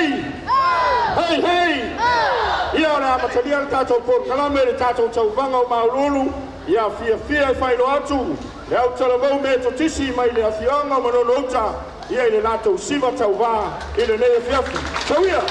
Hei! Hei, hei! Ia o le amatalia le tatou polokalame i le tatou tauvaga o Mauluulu, ia fiafia e faailoa atu le autalavou Metotisi mai le afioaga o Manono-uta ia i le latou siva tauvā i lenei afiafi. Tauia!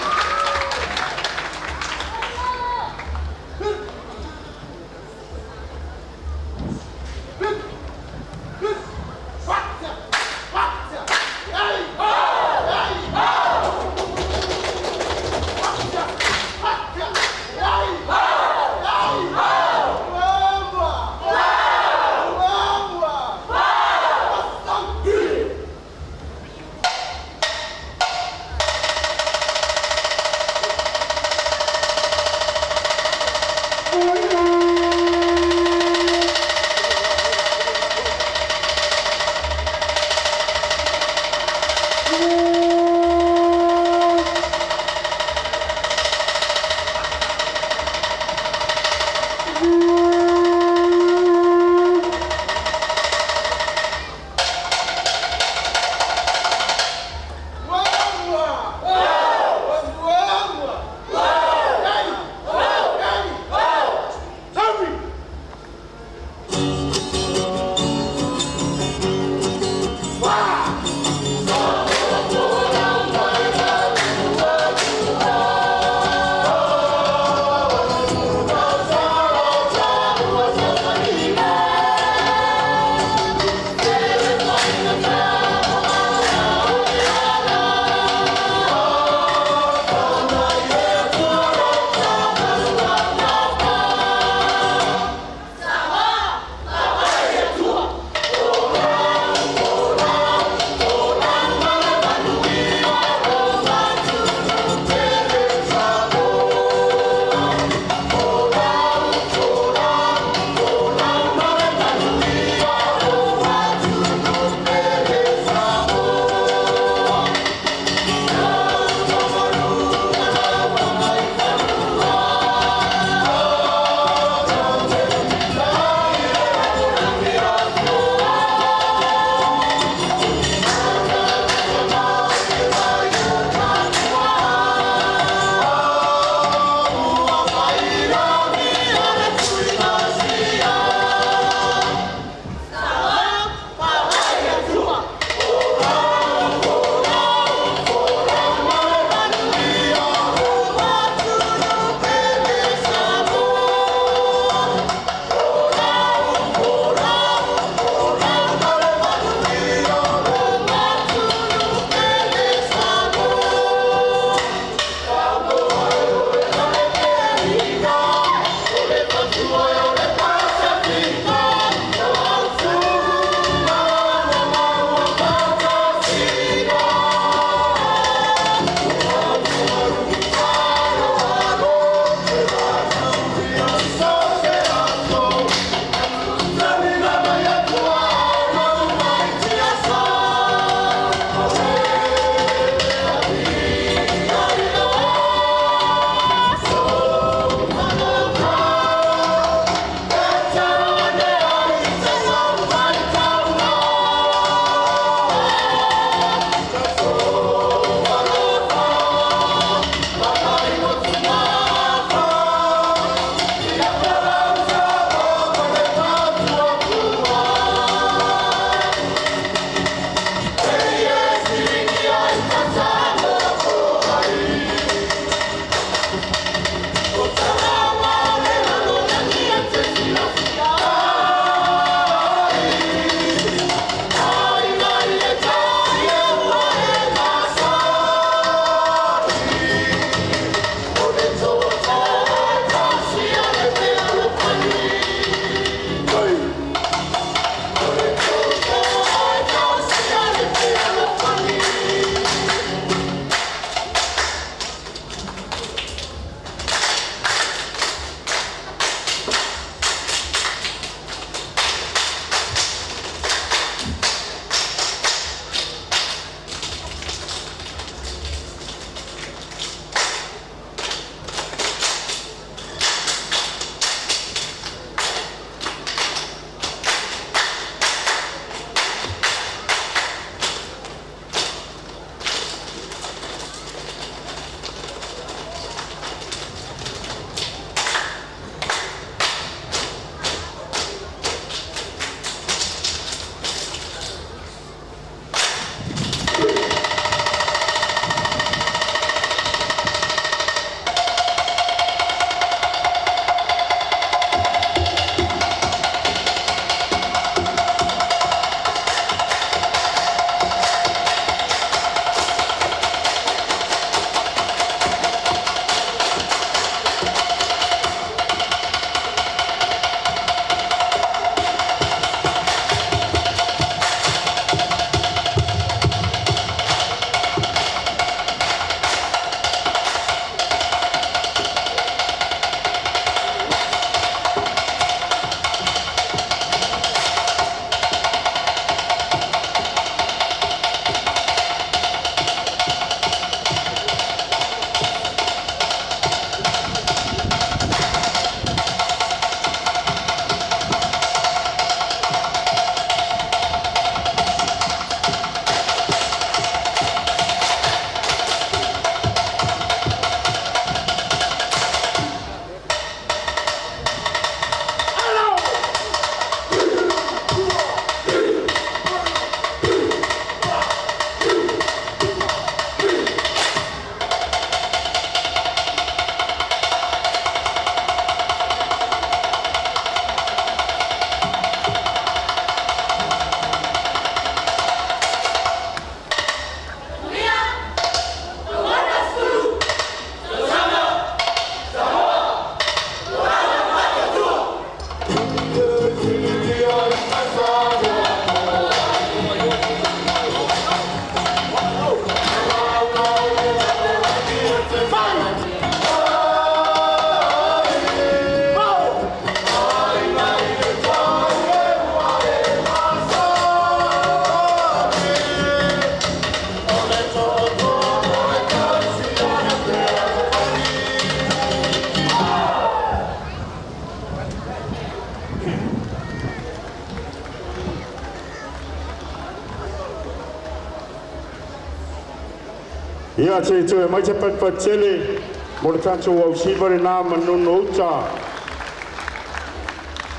Ia te toe mai te patupatutele mo le tatou ausiva lenā Manono Uta,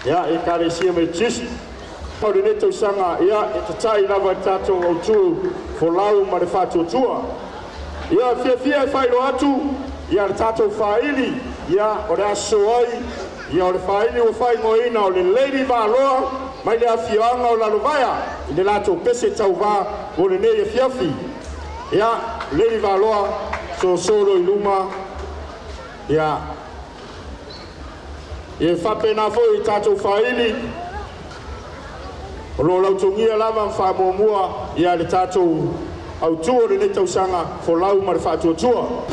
ia Ekalesia Metotisi. O lenei tausaga, ia e tata'i lava i le tatou autū folau ma le faatuatua. Ia fiafia e faailoa atu ia le tatou faaili, ia o le aso ai, ia o le faaili ua faaigoaina o le Lady Valoa mai le afioaga o Lalovaea i le latou pese tauvā mo lenei afiafi. Ia Lady Valoa, sosolo i luma. Ia e faapena foi i tatou faaili o lo o lautogia lava ma faamuamua ia le tatou autū o lenei tausaga folau ma le faatuatua.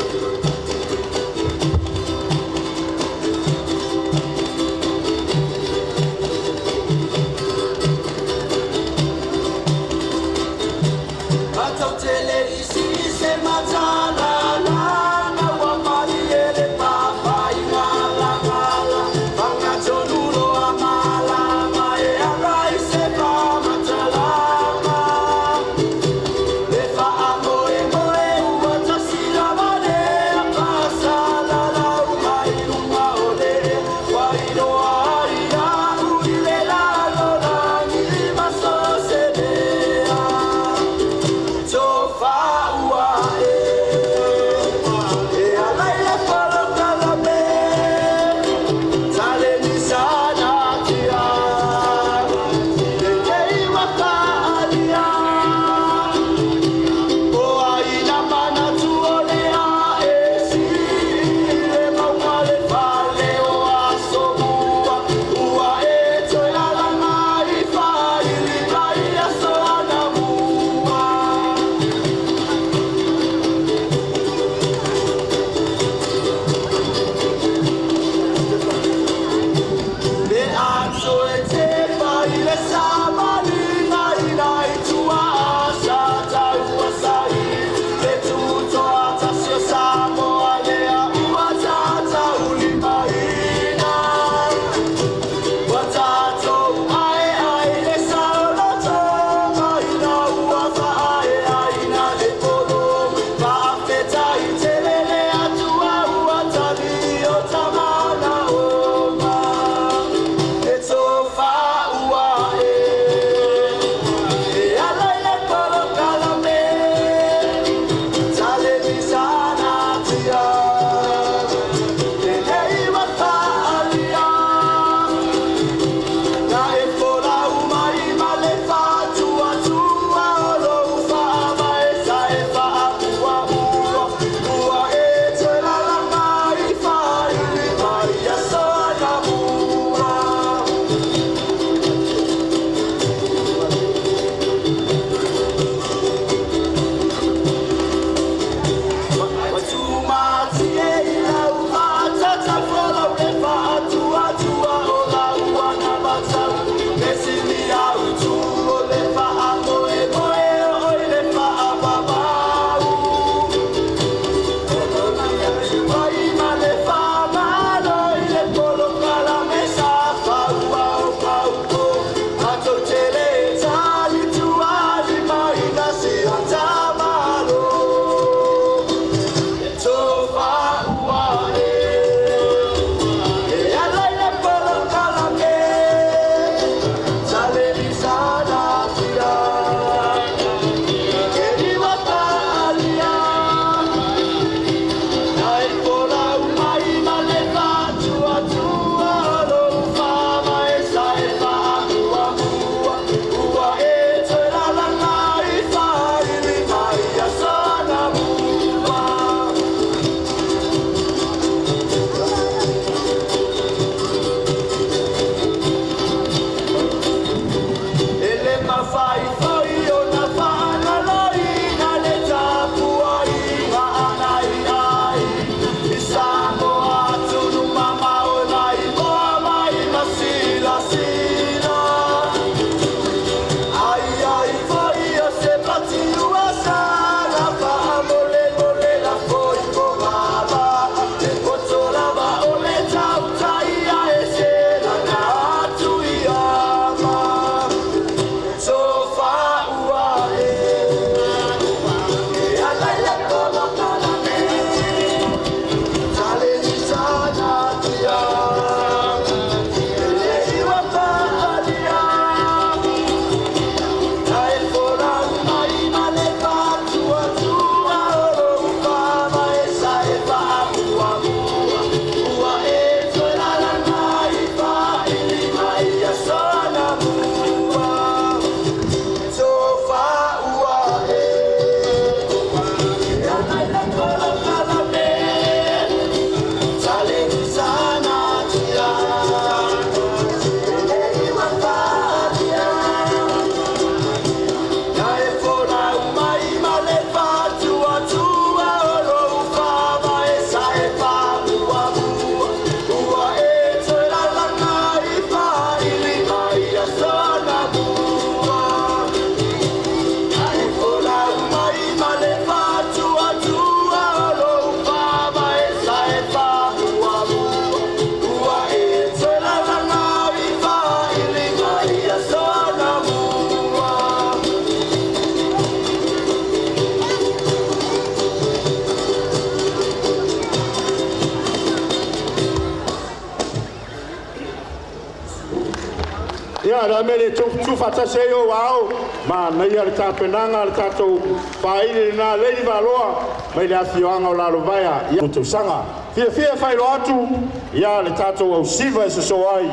Ia, le a mea e le tuufaatasi ai ou aao, manaia le tapenaga a le tatou faaili lena Leili Valoa mai le afioaga o Lalovaea. Ia, tausaga. Fiafia e faailoa atu, ia le tatou ausiva e sosoo ai,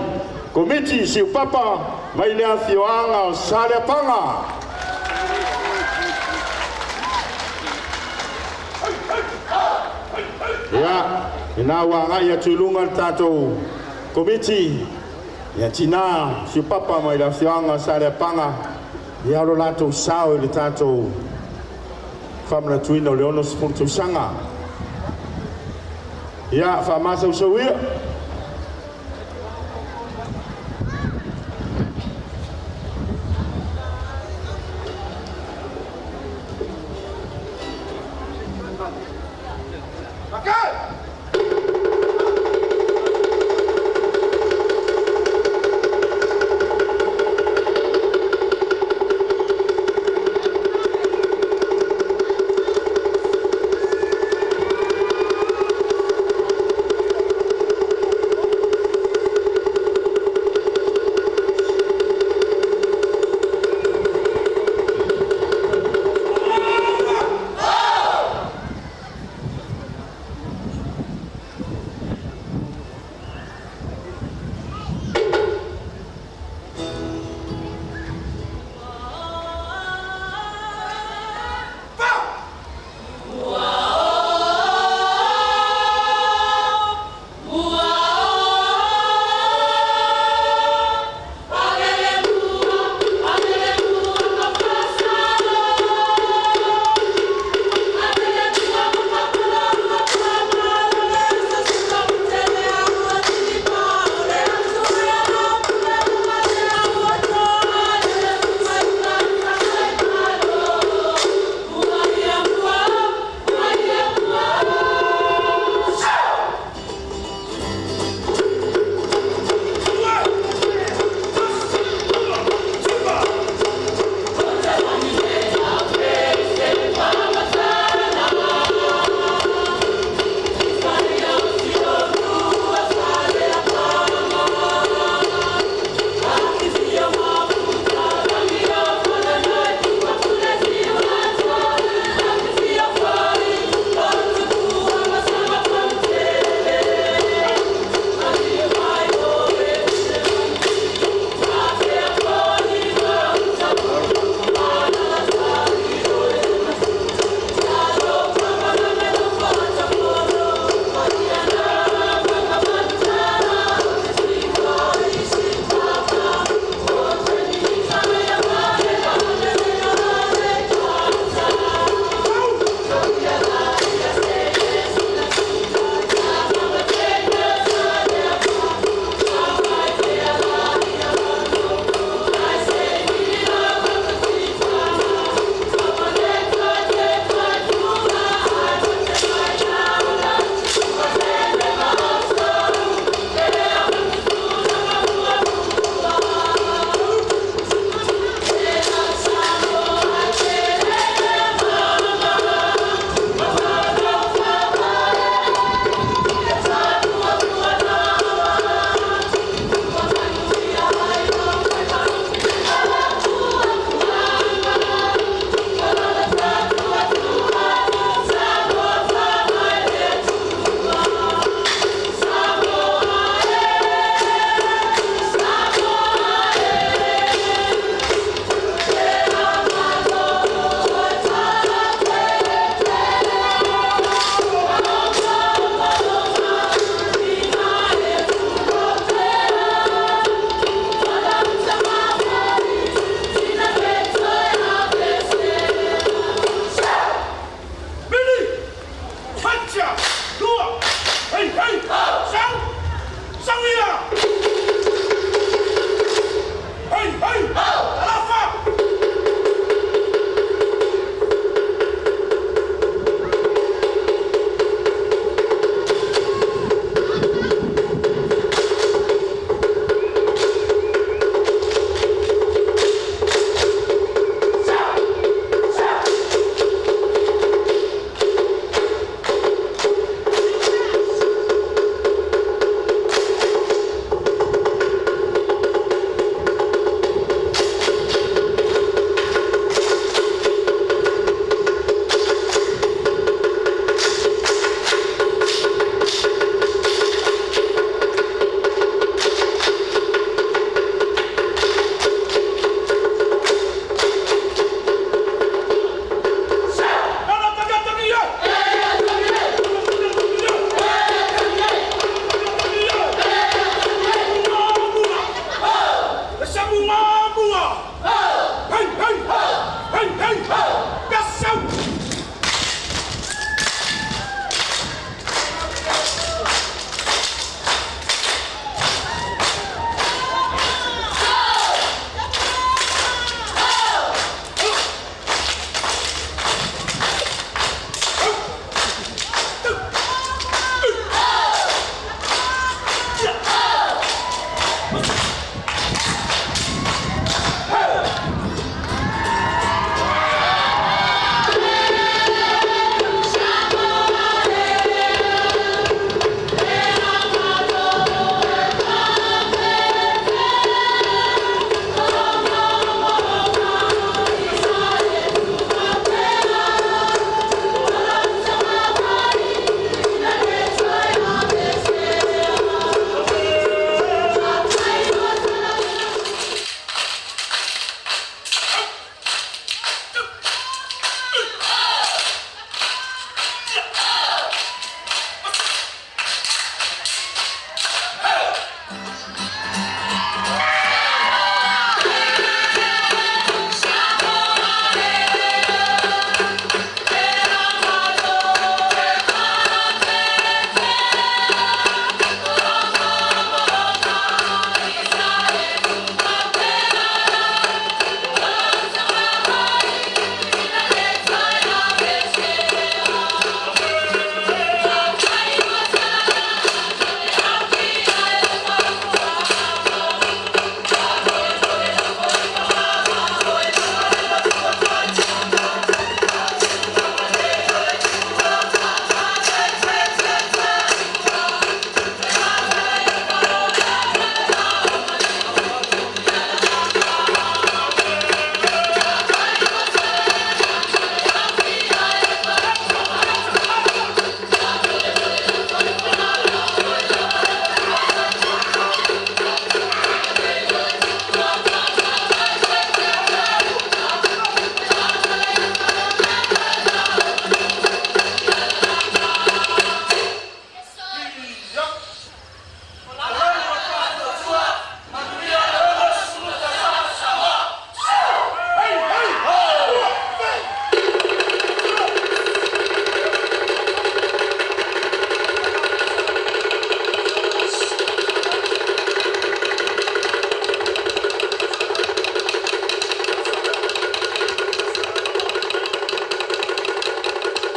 Komiti Siupapa mai le afioaga o Saleapaga. Ia, ina ua agai atu i luga le tatou komiti, ia tina Siupapa mai le afioaga o Saleapaga, ia lo latou sao i le tatou faamanatuina o le 60 tausaga. Ia, faamasausau ia.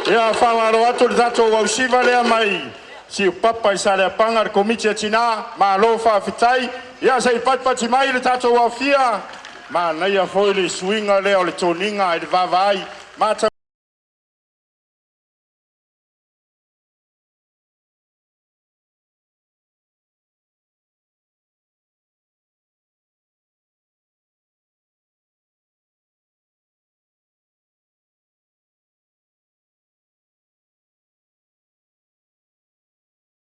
Ia faamalo atu le tatou ausiva lea mai Siupapa i Saleapaga, le Komiti a Tina, malo faafetai. Ia se i patipati mai le tatou aofia, manaia foi le suiga lea o le toniga i le vaavaai.